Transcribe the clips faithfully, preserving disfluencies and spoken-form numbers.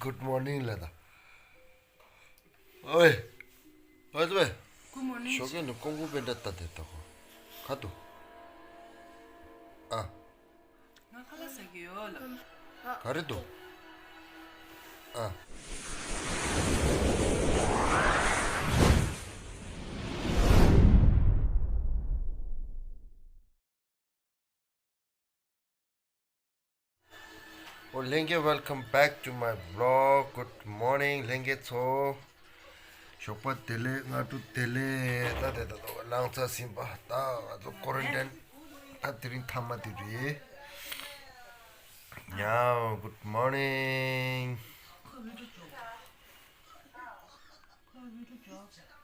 Good morning ལ་ད། ཨོའི། ཨོའི་ཙི་བས། Good morning. ཞོགས་ཀས་ནས་ཀོང་ཀོང་པེ་འདྲ་ལྟ་དེ་ལྟ་གོ། ཁ་ཏུ། ཨ། ང་ཁ་ལག་ཟ་གི་ཡོད་ལ། ག་རེ་འདུག་ཨ། ཨོ་ལྷན་རྒྱས། Welcome back to my vlog. Good morning ལྷན་རྒྱས་ཚོ། ཞོགས་པ་བདེ་ལེགས། སྔ་དྲོ་བདེ་ལེགས། ད་དེ་ད་ད་ལངས་ཚར་ཟིན་པ། ད་ང་ཚོ་ཀོ་རན་ཊིན་ད་དེ་རིང་མཐའ་མ་དེ་རེད། ཡ། Good morning.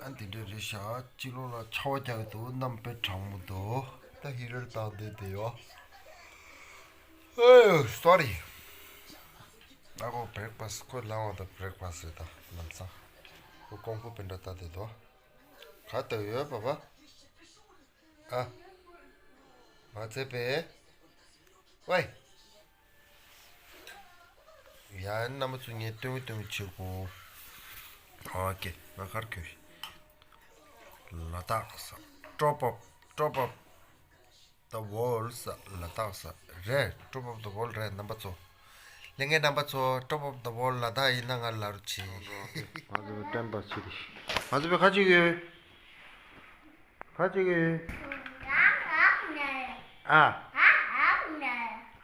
ཨ་འདི་འདྲ་རེད་ཤག་སྤྱི་ལོ་ལ་ཆར་པ་རྒྱག་གི་འདུག་གནམ་དཔེ་གྲང་མོ་འདུག་ད་ཧི་ཊར་བཏང་བསྡད་དེ་ཡོད། ཨེ་སོ་རི། ཨ་ཁོ་བྷི་རེག་ཕ་སི་ཁོས་ལངས་པ་དང་བྷི་རེག་ཕ་སི་རེད་ད་ལམ་སང་། ཁོ་ཀོང་ཀོང་པེ་འདྲ་ལྟ་བསྡད་འདུག་ག་ལྟ་ཡོད་པ་པ། ཨ། མ་ཚད་པས། ཝེ། ཡ་རྣམ་པ་ཚོ་ངས་སྟོན་གི་སྟོན་གི་བྱེད་དགོས། ཨོ་ཀེ། ང་གར་གྱོན། ལ་དྭགས་ས། Top of, top of the world ས། ལ་དྭགས་ས་རེད། Top of the world རེད་རྣམ་པ་ཚོ། ལྷན་རྒྱས་རྣམ་པ་ཚོ། Top of the world ལ་དྭགས་ཡིན་ན་ང་ལ་རུ་ཆི། ང་ཚོ་བསྟན་པ་ཆི་རེད། ང་ཚོ་བས་ཁ་ཅིག་ཡོད། ཁ་ཅིག་གིས། ཨ།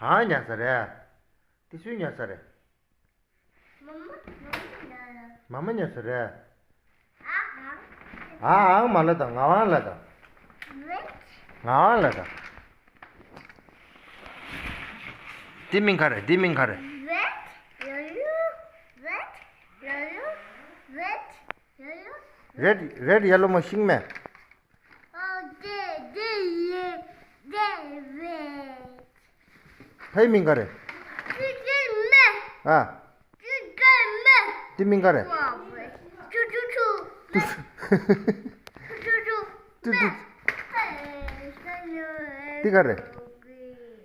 ཨ་ཉ་ས་རེད། དེ་སུས་ཉ་ས་རེད། མ་མ་ཉ་ས་རེད། ཨ་ཨང་མ་ལ་དང་ང་ཨང་ལ་དང་། ང་ཨང་ལ་དང་། དེ་མིང་ག་རེད། དེ་མིང་ག་རེད། རེད་རེད་ཡ་ལོ་མ་ཤིང་མེ། ཨོ་དེ་དེ་ཡེ་དེ་རེད། ཕའི་མིང་ག་རེད། ཅི་ཅི་མེ། ཨ། ཅི་ཅི་མེ། དེ་མིང་ག་རེད། ཅུ་ཅུ་ཅུ། ཅུ་ཅུ་ཅུ། ཅུ་ཅུ། དེ་ག་རེད།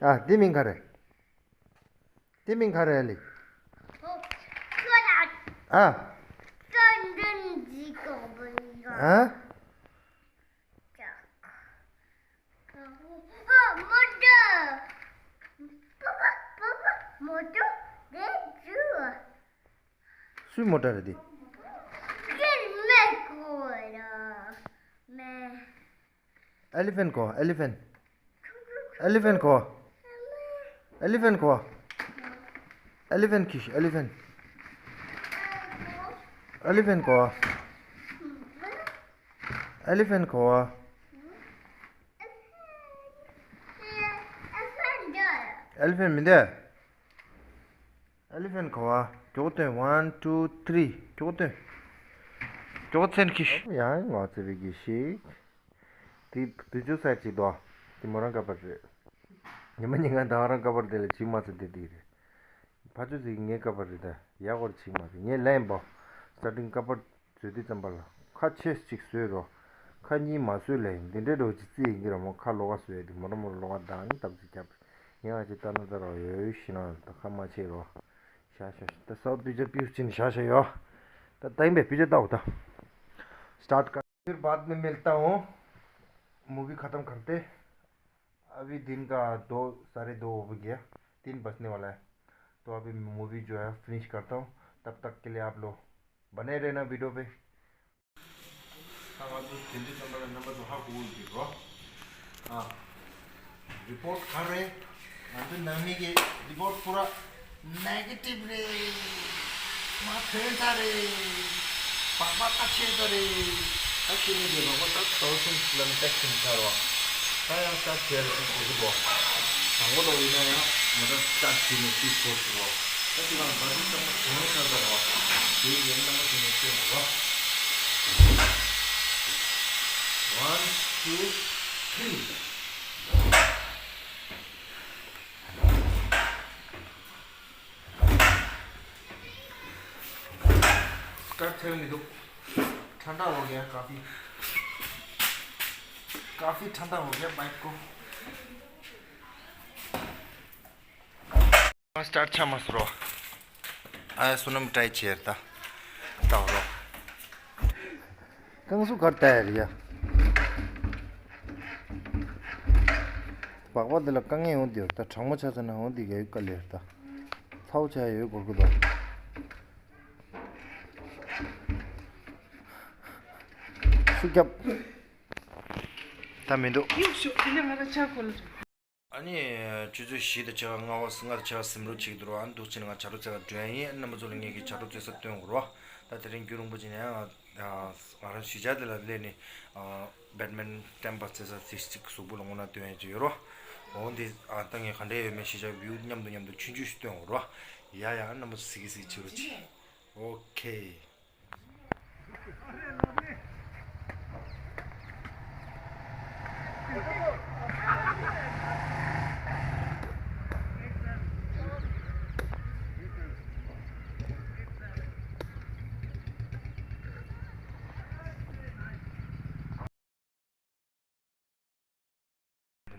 ཨ་དེ་མིང་ག་རེད། དེ་མིང་ག་རེ་ལི། ཨ། ཨ། སུའི་མོ་ཊ་རེད་དེ། Elephant གོ elephant. Elephant གོ elephant གོ elephant ཁྱི elephant. Elephant གོ elephant གོ elephant མི་འདུག Elephant ག་བ། མགྱོགས་སྟོན། One, two, three. མགྱོགས་སྟོན། མགྱོགས་ཚན་ཁྱི། ཡང་ངོ་ཚ་བའི་གི་ཞིག་དེ་དུས་ཚོད་གསར་ཅིག་དོ། དེ་མོ་རང་ཀ་པར་རེད། ཉི་མ་ཉིན་གང་དང་རང་ཀ་པར་དེ་ལ་ཇི་མ་ཚ་དེ་དེ་རེད། ཕ་ཆུ་ཚིག་ངའི་ཀ་པར་རེད་ད། ཡག་པར་ཅིག་མ་རེད། ངས་ལན་པོ། སྟ་ཊིང་ཀ་པར། བཟོས་དུས་ཙམ་པ་ལ་ཁ་ཕྱེས་གཅིག་བཟོས་རོ། ཁ་གཉིས་མ་བཟོས་ལས་འདི་འདྲའི་འགྲོ་ཅི་རྩིས་ཡིན་གྱི་ར་མོ། ཁ་ལོག་ག་བཟོས་དེ་མོ་ར་མོ་ར་ལོག་ག་དང་སྟབས་ཅིག་རྒྱབ། ངས་ང་ཅི་ལྟ་ན་ལྟ་རོགས་ཡོད་ཤི་ན་ད་ཁ་མ་ཕྱེ་རོ། ཤ་ཤ་ཤ་ད་སའུ་པི་ཅར་པིའུ་ཅིན་ཤ་ཤ་ཡོ། ད་ད་ཡིན་པའི་པི་ཅར་ལྟ་འོ་ད། Start कर। फिर बाद में मिलता हूँ। मूवी खत्म करते। अभी दिन का दो, साढ़े दो हो गया, तीन बजने वाला है। तो अभी मूवी जो है फिनिश करता हूँ, तब तक के लिए आप लोग बने रहना वीडियो पे। ང་ཚོ་དེ་འདྲའི་ཙམ་པ་ལ་རྣམ་པ་ཚོ་ཧ་གོ་གི་རེད་རོ། ཨ། རི་པོ་ཊི་ག་རེ། ང་ཚོ་ནང་མི་གི་རི་པོ་ཊི་པུ་ར་ནེ་གེ་ཊིབ་རེད། མ་ཐོན་ཚར་རེད། སྦག་སྦག་ཁ་ཕྱེ་ཚར་རེད། ད་ཁྱེད་གཉིས་ཀྱི་རོགས་པ་ད་ཐོག་སུན་ལམ་ཏེག་ཕྱིན་ཚར་རོ། ད་ཡང་ཤ་ཕྱེ་རེད་ཟེར་གྱི་འདུག་ད་ངོ་ལོག་ཡིན་ན་ཡང་ང་ད་ཤ་ཕྱེ་ནས་ཤི་ཐོར་ཟེར་རོ། ད་ཁྱེད་རང་ད་དུང་ཤ་མ་གང་ཚར་ཚར་རོ། དེའི་རྒྱན་རྣམ་པ་ཚོ་ནས་ཤེས་རོ། One, two, three. Start ཐེབས་མི་འདུག་ཁྲ་ཁྲ་འོ་ཡ་ཀ་ཕི། ཀ་ཕི་ཁྲ་འོ་ཡ་མའི་ཀོ། Start ཆ་མ་སོ་རོ། ཨ་བསོད་ནམས་བཀྲ་ཤིས་ཆེར་ད། ད་འོ། རྐང་ཟུག་གར་ལྟ་ཡ་རེད་ཡ། སྦག་སྦག་འདི་ལ་དཀའ་ངལ་ཡོང་འདི་ཡོད་ད། གྲང་མོ་ཆགས་ཚར་ན་འོང་འདི་ག་ཡོད་དཀའ་ལས་རེད་ད། ཚ་བོ་ཆགས་ཡ་ཡོད་སྐོར་གི་ད། ཤུགས་རྒྱབ། ད་མི་འདུག་ཡུག་ཤོག་དེ་ནས་ང་རང་ཆ་གོ་ལ། ཨ་ནི་ཆུ་ཚོད་བཞི་དང་ཕྱེད་ཀ་ལྔ་པ་ལྔ་དང་ཕྱེད་ཀ་ཟིན་འགྲོ་ཅིག་འདུག་ཨ་ནི་འདུག་ཕྱིན་ང་བྱ་རོག་རྩེ་ག་འགྲོ་ཡ་ཡིན། རྣམ་པ་ཚོ་ལ་ངེད་ཀྱི་བྱ་རོག་རྩེ་ས་སྟོན་དགོས་རོགས། ད་དེ་རིང་རྒྱུན་རིང་པོ་ཅིག་ནས་ང་རང་གཞིས་ཆགས་དེ་ལ་སླེབས་ནས་བེད་མིན་ཊོན་པ་རྩེ་ས་དེ་གཅིག་གཟུགས་པོ་ལ་དངོས་གནས་སྟོན་ཡ་ཅིག་ཡོད་རོགས། འོ་འདི་ད་ངས་ག་འདྲས་ཡོད་མེད་གཞིས་ཆགས་བིའུ་མཉམ་དུ་མཉམ་དུ་ཆུང་ཆུང་ཞིག་སྟོན་དགོས་རོགས། ཡ་ཡ་རྣམ་པ་ཚོ་གཟིགས་གཟིགས་བྱེད་རོགས་བྱེད། ཨོ་ཁེ།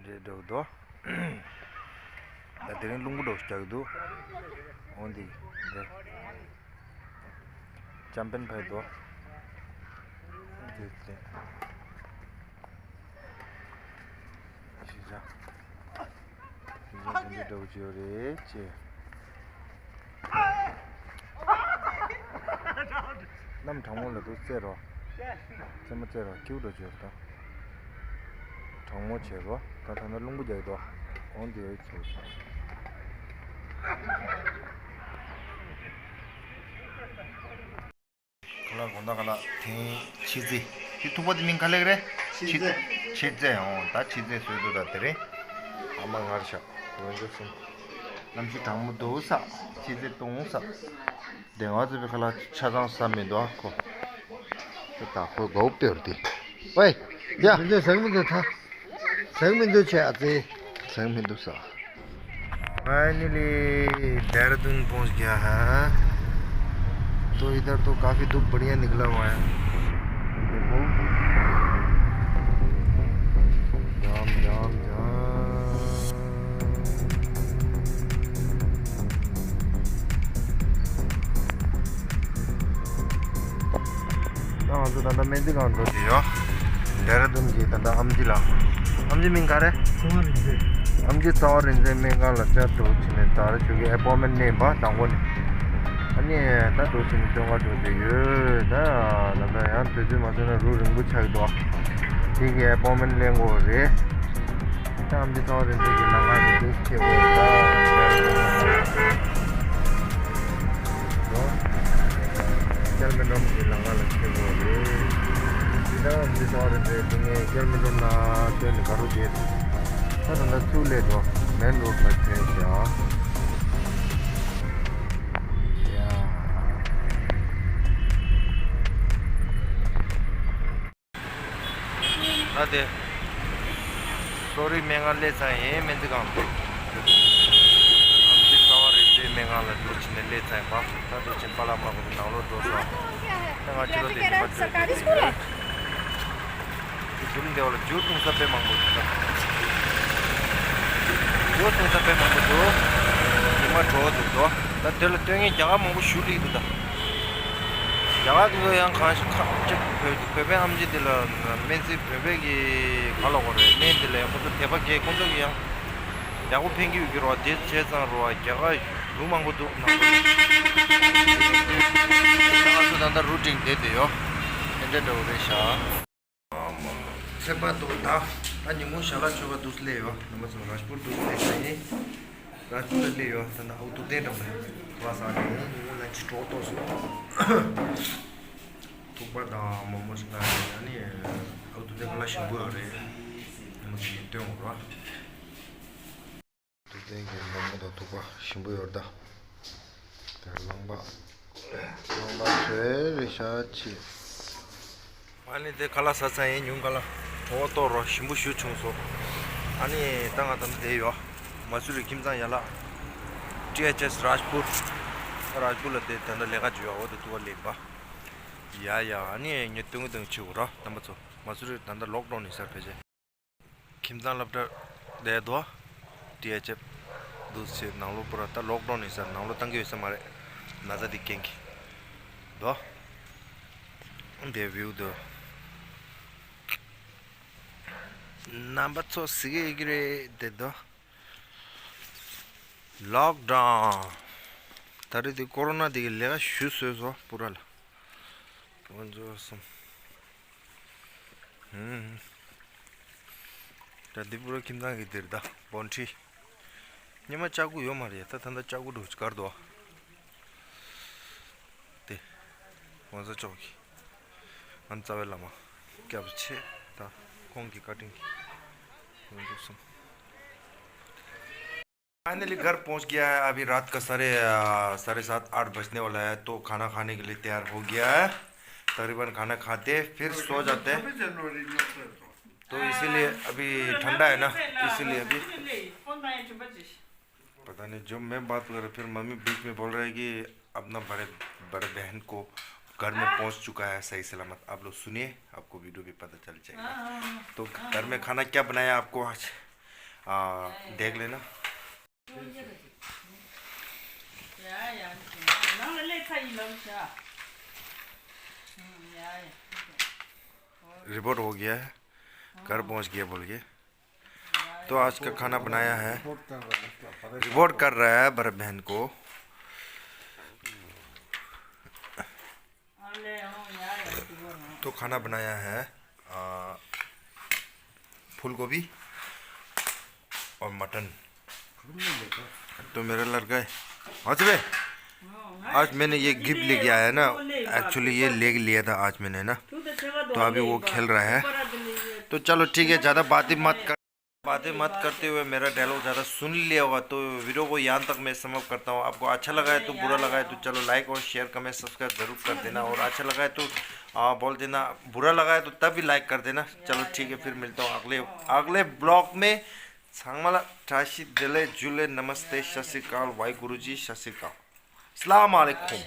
འདི་འདྲའི་འདྲ་བོ་འདུག་ད་དེ་རིང་རླུང་བུ་འདྲ་བོ་ཞིག་རྒྱག་གི་འདུག་འོ་འདི་འདི་ཅམ་པན་ཕེབས་འདུག་འདི་འདི་ཞིག་བྱ། ཞིག་བྱ་འདི་འདྲའི་འདྲ་བོ་ཅིག་ཡོད་རེད་ཅེས། གནམ་གྲང་མོ་ལ་འདུག་རྩེད་རོགས། རྩེད་མོ་རྩེད་རོགས་ཁྱིའུ་འགྲོ་བྱོས་དང་། གྲང་མོ་བྱེད་རོགས་ད་ད་ལྟ་རླུང་བུ་རྒྱག་འདུག་འོང་དེ་ཚོ་ཚོ། ག་ལ་དགོང་དག་ག་ལ་དེང་ཕྱི་རྩེ། དེ་ཐུག་པ་དེ་མིང་ག་ལེགས་རེད། ཕྱི་རྩེ། ཕྱི་རྩེ་འོང་ད་ཕྱི་རྩེ་བཟོས་འདུག་ད་དེ་རིང་། ཨ་མ་ངར་ཤག་འོན་ཀྱང་སུ། གནམ་གཤིས་གྲང་མོ་འདུག་ས། ཕྱི་རྩེ་གཏོང་ས། དེ་ང་ཚོ་བའི་ཁ་ལག་ཆ་ཚང་ཟ་མི་འདུག་ཨ་ཁོ། ད་ཁོའི་མགོ་བོ་སྟོར་ཏེ། ཝེ། ཡ། མི་འདུག་ཟ་མི་འདུག་ད། ཟ་མི་འདུག་ཆེ་ཨ་ཙི། ཟ་མི་འདུག་ས། फाइनली देहरादून पहुंच गया है। तो इधर तो काफ़ी धूप बढ़िया निकला हुआ है। देखो। जाम, जाम, जाम। ད་ང་ཚོ་ད་ལྟ་སྨན་རྩིས་ཁང་འགྲོ་བཞིན་ཡོད། ཌེ་ར་ལྡུན་གྱི་ད་ལྟ་ཨམ་ཆི་ལགས། ཨམ་ཆི་མིང་ག་རེ། ཚེ་དབང་རིག་འཛིན། ཨམ་ཆི་ཚེ་དབང་རིག་འཛིན་སྨན་ཁང་ལ་བཅར་འགྲོ་བྱས་ནས་ད་རེས་ཞུ་གི་ཨེ་པོན་མེན་ཊི་ལེན་པ་དང་པོ་ནས། ཨ་ནི་ད་འགྲོ་བྱས་ནས་སྟོན་ཁ་འགྲོ་བསྡད་ཡོད། ད་ད་ལྟ་ཡང་དུས་ཚོད་མ་ཚོད་ན་རུ་རིང་པོ་ཆགས་འདུག་དེ་གི་ཨེ་པོན་མེན་ཊི་ལེན་དགོས་རེད། ད་ཨམ་ཆི་ཚེ་དབང་རིག་འཛིན་གྱི་ལམ་ཁ་ནས་འདུག་ཁྱེད་དགོས་ད། སྐྱེལ་མི་འགྲོ་མི་གི་ལམ་ཁ་ལ་ཁྱེད་དགོས་རེད། ད་ཨམ་ཆི་ཚེ་དབང་རིག་འཛིན་དེ་ངས་སྐྱེལ་མི་འགྲོ་ན་སྟོན་ནས་ག་རུ་བསྡད་འདུག་ད་ད་ལྟ་ཚུར་སླེབས་འགྲོ་མེན་རོ་ཌི་ལ་ཐོན་ཤག་ཡ། ད་དེ། གསོ་རིག་སྨན་ཁང་སླེབས་ཚར་ཡིན་སྨན་རྩིས་ཁང་། ཨམ་ཆི་ཚེ་དབང་རིག་འཛིན་སྨན་ཁང་ལ་འགྲོ་བྱས་ནས་སླེབས་ཚར་ཡིན་པ། ད་འགྲོ་བྱས་པཱ་ལགས་མ་གོ་ནང་ལོགས་འགྲོ་སོང་། ད་ང་ཕྱི་ལོགས་དེ་ཉི་མ་སླེབས་བསྡད་ཡོད། དེ་ཟུར་འདི་བ་ལ་འགྱུར་གཏོང་ས་དཔེ་མང་པོ་འདུག་ད། འགྱུར་གཏོང་ས་དཔེ་མང་པོ་འདུག་ཉི་མ་དྲོ་བ་འདུག་དོ། ད་དེ་ལ་སྟོན་མཁན་རྒྱ་གར་མང་པོ་བཞུགས་སླེབས་འདུག་ད། རྒྱ་གར་དེ་ཚོ་ཡང་གང་ཞིག་ཁ་ཅིག་བོད་བོད་པའི་ཨམ་ཆི་དེ་ལ་སྨན་རྩིས་བོད་པའི་གི་ག་ལ་གོ་རེད་སྨན་དེ་ལ་ཡང་ཁོ་ཚོ་དད་པ་སྐྱེ་ཁོ་ཚོ་གི་ཡང་ཡག་པོ་ཕན་གི་ཡོད་ཀྱི་རེད་བ། དེ་བྱས་ཙང་རེད་བ་རྒྱ་གར་ལུག་མང་པོ་འདུག་ནང་ལོགས་ལ། ང་ཚོ་ད་ལྟ་རུ་ཊིན་བསྡད་དེ་ཡོད། དེ་འདྲ་འདྲ་བོ་རེད་ཤག་ཚེ་དཔག་འདུག་ད། ད་ཉིན་གུང་ཞལ་ལག་མཆོད་པ་འདུག་སླེབས་ཡོད། རྣམ་པ་ཚོ་རཱཇ་པུར་འདུག་སླེབས་ཤག་ཡིན། རཱཇ་པུར་ལ་སླེབས་ཡོད། ད་ད་ཨའུ་ཐུག་ཏན་འགྲམ་ལ་ཁ་ལག་ཟ་ནས་ཉིན་གུང་ལ་ཅི་གྲོགས་ཏོག་སོང་། ཐུག་པ་དང་མོག་མོག་ཞིག་ལ་ཨ་ནི་ཨའུ་ཐུག་ཏན་ཁ་ལག་ཞིམ་པོ་ཡོད་རེད། རྣམ་པ་ཚོ་ངས་སྟོན་འོང་ར། ཐུག་ཏན་གྱི་མོག་མོག་དང་ཐུག་པ་ཞིམ་པོ་ཡོད་ད། དེ་རླངས་པ། རླངས་པ་བཟོས་རེད་ཤག་ཅི། ཨ་ནི་དེ་ཁ་ལག་ཟ་ཚར་ཡིན། ཉུང་ཁ་ལག་གྲོགས་ཏོག་རོ་ཞིམ་པོ་ཞུ་བྱུང་སོང་། ཨ་ནི་ད་ང་ད་ལྟ་དེ་ཡོད། མ་སུ་རི་ཁྱིམ་ཚང་ཡན་ལག་ཊི་ཨེཆ་ཨེས་རཱཇ་པུར། རཱཇ་པུར་ལ་དེ་ད་ལྟ་ལས་ཀ་བྱེད་ཡོད། འོ་དེ་ཐུག་པ་ལེན་པ། ཡ་ཡ་ཨ་ནི་ངས་སྟོན་གི་སྟོན་གི་བྱེད་དགོས་ར་རྣམ་པ་ཚོ། མ་སུ་རི་ད་ལྟ་ལོག་ཌའུན་ཡིན་ས་རེད་ཕལ་ཆེར། ཁྱིམ་ཚང་སློབ་གྲྭ་བསྡད་འདུག་ཊི་ཨེཆ་ཨེཕ་འདུག་ཟེར་ནང་ལོགས་པོ་ར་ད་ལོག་ཌའུན་ཡིན་ས་ནང་ལོགས་བཏང་གི་ཡོད་ས་མ་རེད། ན་ཚ་འདི་རྐྱེན་གྱིས། དོ། འདི་བིའུ་དོ། རྣམ་པ་ཚོ་གཟིགས་ཀྱི་ཡོད་ཀྱི་རེད་དེ་དོ། ལོག་ཌའུན། ད་རེས་འདི་ཀོ་རོ་ན་འདི་གི་ལས་ཀ་ཞུ་སོས་སོ་པུ་ར་ལ། དཀོན་མཆོག་གསུམ། ཧུམ། ད་འདི་པུ་ར་ཁྱིམ་ཚང་གི་འདིར་ད་སྦོན་ཁྲི། སྙེ་མ་ལྕགས་སྐུ་ཡོད་མ་རེད། ད་ད་ལྟ་ལྕགས་སྐུ་འགྲོ་གར་འདུག་དེ། ཝང་ས་ཅོག་གི། ང་རྩ་བའི་བླ་མ། སྐྱབས་ཆེ། ད་ཁོང་གི་བཀའ་དྲིན་གྱིས། དཀོན་མཆོག་གསུམ། फाइनली घर पहुंच गया है। अभी रात का साढ़े, अ, साढ़े सात, आठ बजने वाला है, तो खाना खाने के लिए तैयार हो गया है। तकरीबन खाना खाते फिर सो जाते हैं। तो इसीलिए अभी ठंडा है ना, इसीलिए अभी पता नहीं, जो मैं बात कर रहा, फिर मम्मी बीच में बोल रहा है कि अपना बड़े, बड़े बहन को घर में पहुंच चुका है सही सलामत। आप लोग सुनिए, आपको वीडियो भी पता चल जाएगा। तो घर में खाना क्या बनाया आपको आज, आ, देख लेना। रिपोर्ट हो गया है, घर पहुंच गया बोल के। तो आज का खाना बनाया है, रिपोर्ट कर रहा है बड़े बहन को। तो खाना बनाया है, आ, फूल गोभी और मटन। तो मेरा लड़का है। हाँ, सुबह। आज मैंने ये गिफ्ट लेके आया ना, एक्चुअली ये लेके लिया था आज मैंने ना, तो अभी वो खेल रहा है। तो चलो ठीक है, ज़्यादा बातें मत कर, बातें मत करते हुए मेरा डायलॉग ज़्यादा सुन लिया होगा, तो वीडियो को यहाँ तक मैं समाप्त करता हूँ। आपको अच्छा लगा है तो बुरा लगा है तो चलो लाइक और शेयर, कमेंट, सब्सक्राइब जरूर कर देना, और अच्छा लगा है तो, आ, बोल देना, बुरा लगा है तो तब भी लाइक कर देना। चलो ठीक है, फिर मिलता हूँ अगले, अगले ब्लॉग में। ཚང་མ་ལ་བཀྲ་ཤིས་བདེ་ལེགས། ཇུ་ལེ། ནམ་སྟེ། ཤ་སི་ཀལ། ཝའི་གུ་རུ་ཇི། ཤ་སི་ཀལ། སླམ་ཨ་ལེ་ཀུམ།